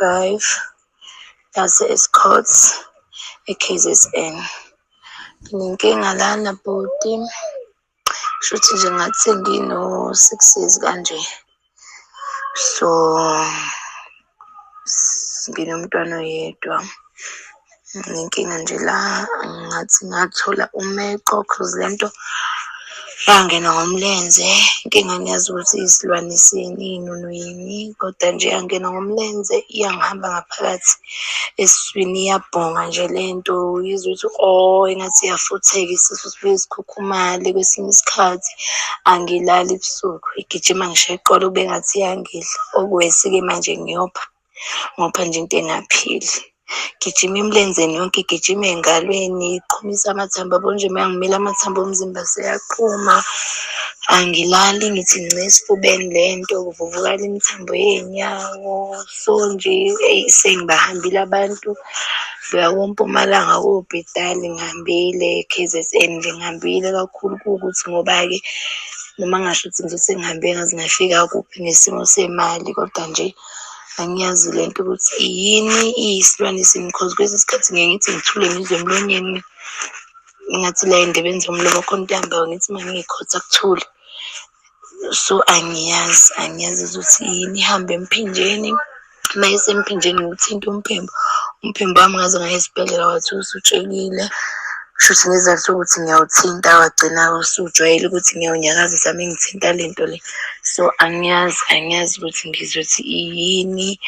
25 yase-Estcourt e-K_Z_N. Nginenkinga lana bhuti, shuthi nje ngathi sengino-6 years kanje. So nginomntwana oyedwa. Nginenkinga nje la ngathi ngathola umeqo cause lento yangena ngomlenze. Inkinga angiyazi ukuthi isilwane sini, inunu yini, kodwa nje yangena ngomlenze iyangihamba ngaphakathi esiswini iyabhonga nje lento. Uyizwe ukuthi oh engathi iyafutheka isisu sibuye sikhukhumale kwesinye isikhathi. Angilali ebusuku, igijima ngisho eqolo kube ngathi iyangidla. Okuwesi-ke manje ngiyopha, ngopha nje into engaphili. Gijima emilenzeni yonke, igijima ey'ngalweni, iqhumisa amathambo yabo nje uma ngimile amathambo omzimba seyaqhuma. Angilali ngithi nce esifubeni le nto, kuvuvukala imithambo yey'nyawo. So nje eyi sengibahambile abantu, ngiya koMpumalanga koBhetali ngihambile, K_Z_N nje ngihambile kakhulu kuwukuthi ngoba-ke noma ngingasho ukuthi ngizothi sengihambe ngaze ngafika kuphi ngesimo semali kodwa nje angiyazi le nto ukuthi yini iyisilwane sini cause kwesinye isikhathi ngiye ngithi ngithule ngizwe emlonyeni ngathi la ey'ndebeni zomlomo khona into ehambayo ngithi uma ngiyikhotha kuthule. So angiyazi, angiyazi ukuthi yini ihambe emphinjeni, uma isemphinjeni ngiwuthinta umphimbo, umphimbo wami ngaze ngaya esibhedlela kwathiwa usutshekile. Kushuthi ngesizathu sokuthi ngiyawuthinta wagcina usujwayele ukuthi ngiyawunyakazisa uma ngithinta le nto le. So angiyazi, angiyazi ukuthi ngizothi yini,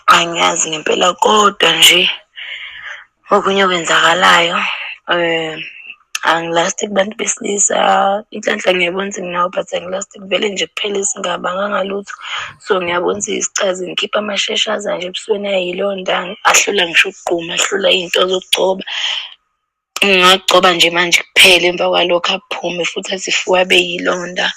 angiyazi ngempela kodwa nje okunye okwenzakalayo angilasti kubantu besilisa. Inhlanhla ngiyabona ukuthi nginawo but angilasti kuvele nje kuphele singabanganga lutho. So ngiyabona ukuthi isichazi ngikhipha amasheshaza nje ebusweni ayilonda ahlula ngisho ukugquma, ahlula iy'nto zokugcoba. Ngingagcoba nje manje kuphele emva kwalokho aphume futhi athi fu abe yilonda.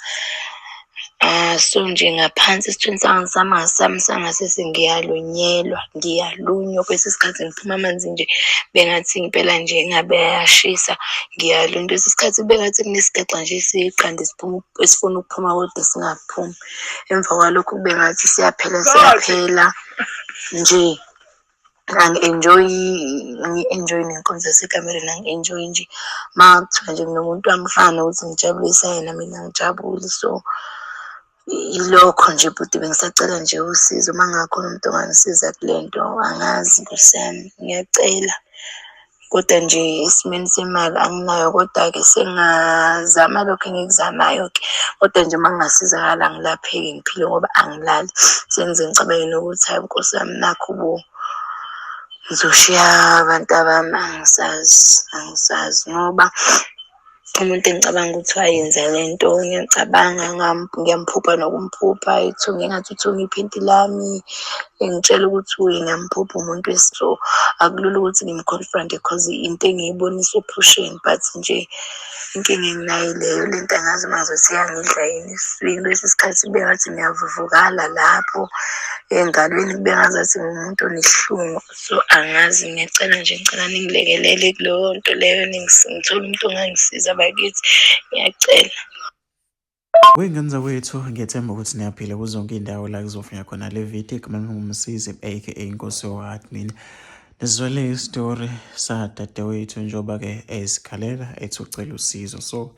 So nje ngaphansi esithweni sami sangasese ngiyalunyelwa, ngiyalunywa kwesinye isikhathi ngiphuma amanzi nje bengathi impela nje ngabe ayashisa, ngiyalunywa. Kwesinye isikhathi kube ngathi kunesigaxa nje esiyiqanda esiphuma esifuna ukuphuma kodwa singaphumi. Emva kwalokho kube ngathi siyaphela siyaphela nje. Angi-enjoyi, angi-enjoyi nenkonzo yasekamereni angi-enjoyi nje. Uma kuthiwa nje nginomuntu wami kufana nokuthi ngijabulisa yena mina angijabuli. So, ilokho nje bhuti bengisacela nje usizo uma kungakhona umuntu ongangisiza kule nto angazi Nkosi yami, ngiyacela. Kodwa nje esimeni semali anginayo kodwa-ke sengingazama lokhu engikuzamayo-ke. Kodwa nje uma ngingasizakala ngilapheke ngiphile ngoba angilali. Sengize ngicabange nokuthi hayi Nkosi yami nakhu bo ngizoshiya abantabami angisazi, angisazi ngoba umuntu engicabanga ukuthi wayenza le nto ngiyacabanga ngiyamphupha nokumphupha ethunga engathi uthunga iphenti lami engitshela ukuthi uye ngiyamphupha umuntu so akulula ukuthi ngim-confront-e cause into engiyiboniswa ephusheni but nje inkinga enginayo leyo le nto angazi uma ngizothi iyangidla yini esiswini kwesinye isikhathi kube ngathi ngiyavuvukala lapho engalweni kube ngazathi ngiwumuntu onesihlungu. So angazi ngiyacela nje ngicela ningilekelele kuleyo nto leyo ngithole umuntu ongangisiza bakithi ngiyacela. Wey'ngane zakwethu ngiyethemba ukuthi niyaphila kuzonke iy'ndawo la kuzofika khona le video igama lami ngumsizi aka inkosi yoadmin nizwele isitori sadadewethu njengoba-ke esikhalela ethi ucela usizo so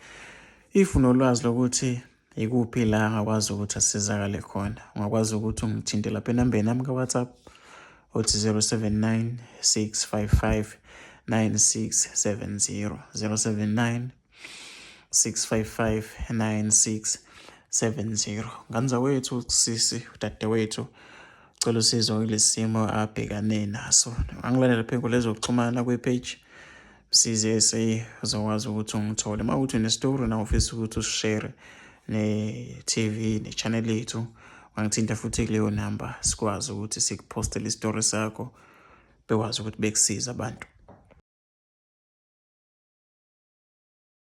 if unolwazi lokuthi Ikuphi la angakwazi ukuthi asizakale khona? Ungakwazi ukuthi ungithinte lapha enambeni yami ka-WhatsApp othi 079 655 9670 079 655 9670. Ngane zakwethu sisi udadewethu cela usizo kulesi simo abhekane naso. Angilandela phela lezokuxhumana kwi-page Msizi SA uzokwazi ukuthi ungithole. Uma ukuthi unestori nawe ufisa ukuthi usishare ne-TV ne-channel yethu wangithinta futhi kuleyo namba sikwazi ukuthi sikuphostele isitori sakho bekwazi ukuthi bekusize abantu.